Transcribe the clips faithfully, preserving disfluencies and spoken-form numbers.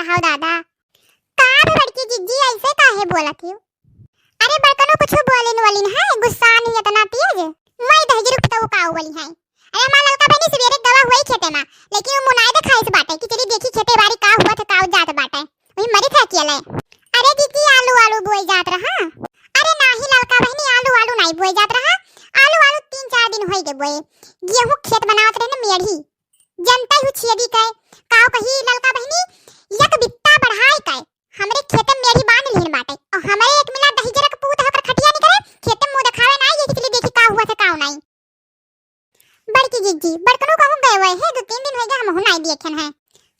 हाउ दादा। का भे बड़की जिज्जी, ऐसे काहे बोलत हिउ? अरे बड़कनो कुछ बोलिन वलिन है, गुस्सा नहीं इतना तेज। वही दहिजरू के तो का बोली है। अरे हमार ललका बहिनी सवेरे गवा हुई खेते मा, लेकिन वो मुनाई देखाइस बाटे कि चली देखी खेते बारी का हुआ था, का जात बाटे। वही मरी था अकेले। अरे जिज्जी, आलू आलू बोए जात रहा। अरे नाही ललका बहिनी, आलू आलू नाही बोए जात रहा। आलू आलू तीन चार दिन होई गए बोए। गेहूं खेत बनावत रहे न मेढ़ी। जनता ही छेदी के, काव कही ललका बहिनी, एक बित्ता बढ़ाई के हमरे खेते में मेढ़ी बांध लिहन बाटे। और हमरे एक मिला दहिजरक पूत है, ओकर खटिया निकरे, खेते में मुंह देखावे ना आई, यही चली देखी का हुआ था, का नाई। बड़की जिज्जी, बड़कनो कहूँ गए हुए है, दो तीन दिन होइगा, हमहू नाई देखेन है।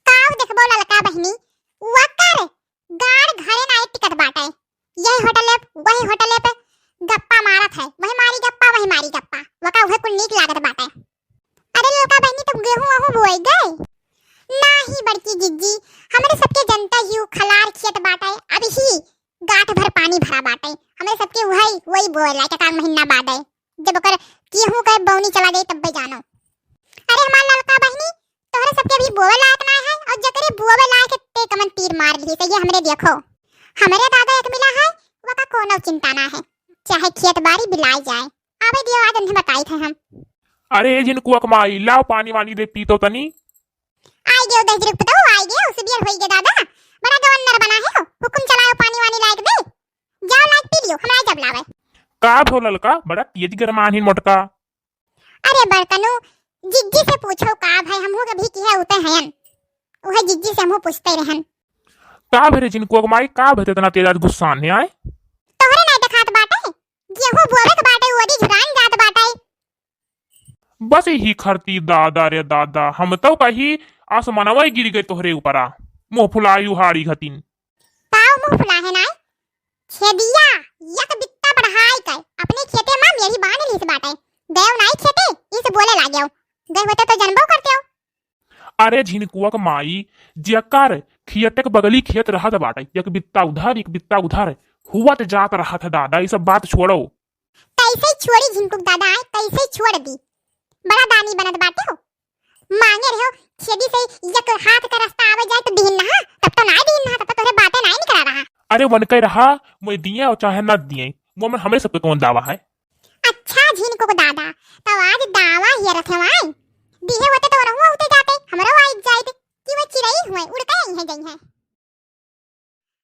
काव देखबो ललका बहिनी, वकर गाड़ घरे नाई टिकत बाटे। यही होटले पे, वही होटले पे गप्पा मारत है, वही मारी गप्पा, वही मारी गप्पा, वका उहे कुल नीक लागत बाटे। अरे ललका बहिनी, तुम गेहूं वहूं बोए गए? नाही बड़की जिज्जी, हमरे सबके जनता ही उ खलार खेत बाटे, अब ही गांठ भर पानी भरा बाटे। हमरे सबके वही, वही बोए ला एक आध महीना बाद है, जब ओकर गेहूं के बौनी चला जाई तब्बे जानो। अरे हमार ललका बहिनी, तोहरे सबके अभी बोवे लायक ना है, और जकरे बोवे लायक है ते कमन तीर मार ली सही। हमरे देखो, हमरे दादा एक मिला है, वका कोनो चिंता ना है, चाहे खेत बारी बिलाई जाए। आवे दियो, आज उन्हें बताई थे हम। अरे ए झिनकुआ के माई, लाओ पानी वानी दे पी तो तनी। आई गयो दहिजरू के पतोह, आई गयो, सुबियर होई गे दादा, बड़ा गवन्नर बना है हो, हुकुम चलाओ पानी वानी लायक दे, जाओ लायक पी लियो, हमरा जब लावे। का भो ललका, बड़ा तेज गरमान ही मोटका। अरे बड़कनू, जिज्जी से पूछो का भाई, हमहू के भी किहे उते हयन, उहे जिज्जी से हमहू पूछते रहन। का भरे झिनकुआ के माई, का भरे इतना तेज आज गुस्सान है आए? तोहरे नहीं देखात बाटे, गेहूं बोवे के बाटे, ओदी झुरान जात बाटे। बस यही खरती दादा रे दादा, हम तो कही आसमानवा ही गिर गए तोहरे ऊपरा, मुंह फुलाई उहाड़ी घतिन। ताव मुंह फुला है नाई, छेदिया, एक बित्ता बढ़ाई के अपने खेते मा मेढ़ी बांध लीस बाटे, गयो नाई खेते, इस बोले लागेउ, गए होते तो जनबो करते हो। अरे झिनकुआ के माई, जेकर खेते के बगली खेत रहत बाटे, एक बित्ता उधर, एक बित्ता उधर, हुआ त जात रहत है दादा, ई सब बात छोड़ो। कैसे छोड़ी झिनकुक दादा, आए, कैसे छोड़ दी? बड़ा दानी बनत बाटे हो। मांगे रहो, छेदी से एक हाथ का रास्ता आवे जाए तो दीन ना, तब तो ना दीन ना, तब तो तोहरे बातें ना निकला रहा। अरे वनके रहा, मोए दिए और चाहे ना दिए, वो में हमरे सबके कौन दावा है? अच्छा झिनकुक दादा, तो आज दावा हेरत है वाई। दिहे होते तो रहू होते जाते, हमरो आई जाइत, कि वो चिरई हुए, उड़ के आई है, गई है।